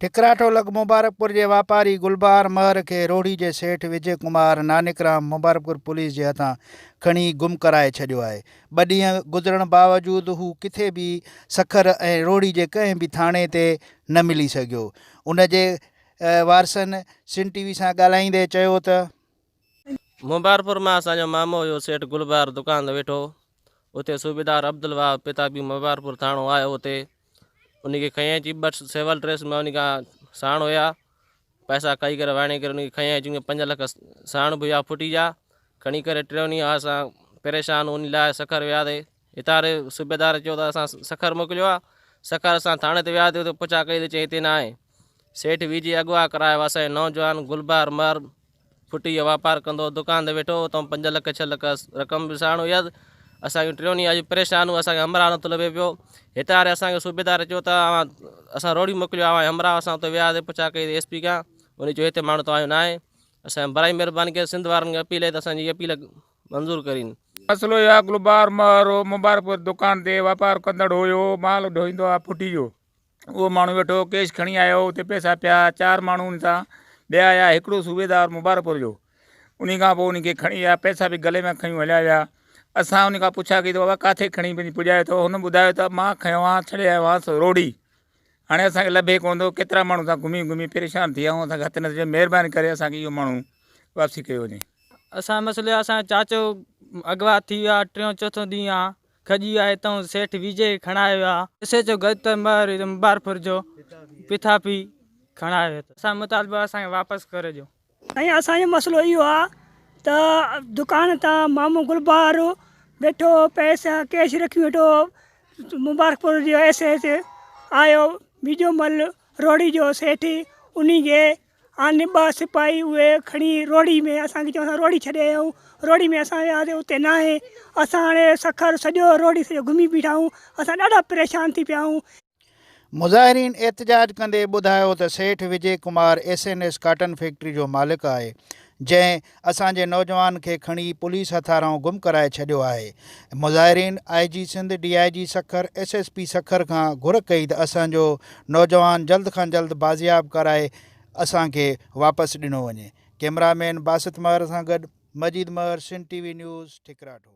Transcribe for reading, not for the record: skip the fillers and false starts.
ٺڪراٺو لڳ مبارڪپور جي واپاري گلبهار مهر کي روهڙي جي سيٺ وجي ڪمار نانڪرام مبارڪپور پوليس جي هٿان کڻي گم ڪرائي ڇڏيو آهي. ٻه ڏينهن گذرڻ باوجود هو ڪٿي به سکر ۽ روهڙي جي ڪنهن به ٿاڻي تي نه ملي سگهيو. ان جي وارثن سن ٽي وي سان ڳالهائيندي چيو ته. مبارڪپور مان اسان جو مامو هيو سيٺ گلبهار دڪان تي ويٺو هو اتي صوبيدار عبدالوهاب پتابي مبارڪپور ٿاڻو آيو اتي ان کي کنئي اچي ٻه سول ڊريس ۾ ان کان ساڻ هيا پئسا کائي ڪري واڻي ڪري ان کي کنئي اچي 5 لک ساڻ به هيا ڦٽي جا کڻي ڪري ٽيون ڏينهن اسان پريشان ان لاء سکر ويا تي هتان ري صوبيدار چيو ته اسان سکر موڪليو آ سکر اسان ٿاڻي تي ويا تي اتي پڇا ڪئي ته چئي هتي نه آهي سيٺ ويجي اغوا ڪرايو اسان نوجوان گلبهار مهر ڦٽي جو واپار ڪندو هو، دڪان تي ويٺو هو، اتان پنج لک ڇهه لک رقم به ساڻ هئي. اسان کي ٽيون ڏينهن اڄ پريشان هون، اسان کي همراهه نٿو لڀي پيو. هتان ري اسان کي صوبيدار چيو ته اوهان اسان روهڙي موڪليو آهي اوهان همراهه، اسان اتي وياسين پڇا ڪئي ايس پي کان، ان چيو هتي ماڻهو توهان جو ناهي. اسان برائي مهرباني ڪري سنڌ وارن کي اپيل آهي ته اسان جي اپيل منظور ڪرين. مسئلو اهو آهي گلبهار مهر مبارڪپور دڪان تي واپار ڪندڙ هيو، مال ڍوئيندو آهي ڦٽي جو. اهو ماڻهو ويٺو هو، ڪيش کڻي آيو، اتي پئسا پيا، چار ماڻهو ان سان ٻيا آيا، هڪڙو صوبيدار مبارڪپور جو، انهي کان پوء انهي کي کڻي ويا، پئسا به گلي مان کنيون هليا ويا، اسان انهي کان پڇا ڪئي ته بابا ڪاٿي کڻي وڃي پڄايو اٿو، هن ٻڌايو ته مان کنيو آهيان ڇڏي آيو آهيان روهڙي، هاڻي اسان کي لڀي ڪونه ٿو، ڪيترا ماڻهو اسان گهمي گهمي پريشان ٿي ويا آهيون، اسان کي هٿ نه ٿو اچي، مهرباني ڪري اسان کي اهو ماڻهو واپسي ڪيو وڃي. اسان جو مسئلو اسان جو چاچو اغوا ٿي ويو آهي، ٽيون چوٿون ڏينهن آهي، کڄي آهي تون سيٺ ويجهي کي کڻائي ويا. ايس ايڇ او گجتر مهر مبارڪپور جو پٿاپي کڻائي ويو. اسان جو مطالبو اسان کي واپس ڪري ڏيو. سائين اسان جو مسئلو اهو آ ته دڪان تان مامو گلبهار ويٺو هو پئسا ڪيش رکيون ويٺو هو مبارڪپور جو ايس ايڇ آيو ويجهو مل روهڙي جو سيٺ انهي کي آن ٻه سپاهي اهي کڻي روهڙي ۾ اسان کي چون اسان روهڙي ڇڏي آيا آهيون روهڙي ۾ اسان وياسين اتي ناهي اسان هاڻي سکر سڄو روهڙي سڄو گهمي بيٺا آهيون اسان ڏاڍا پريشان ٿي پيا آهيون. مظاهرين احتجاج ڪندي ٻڌايو ته Seth Vijay Kumar S N S cotton factory جو مالڪ آهي جنهن اسان جي نوجوان کي کڻي پوليس هٿاران گم ڪرائي ڇڏيو آهي مظاهرين I G Sindh D I G Sukkur S S P Sukkur کان گهر ڪئي ته اسان جو نوجوان جلد کان جلد بازياب ڪرائي اسان کي واپس ڏنو وڃي ڪئميرا مين باسط مهر سان گڏ Majeed Mehar Sindh T V news Thikratho.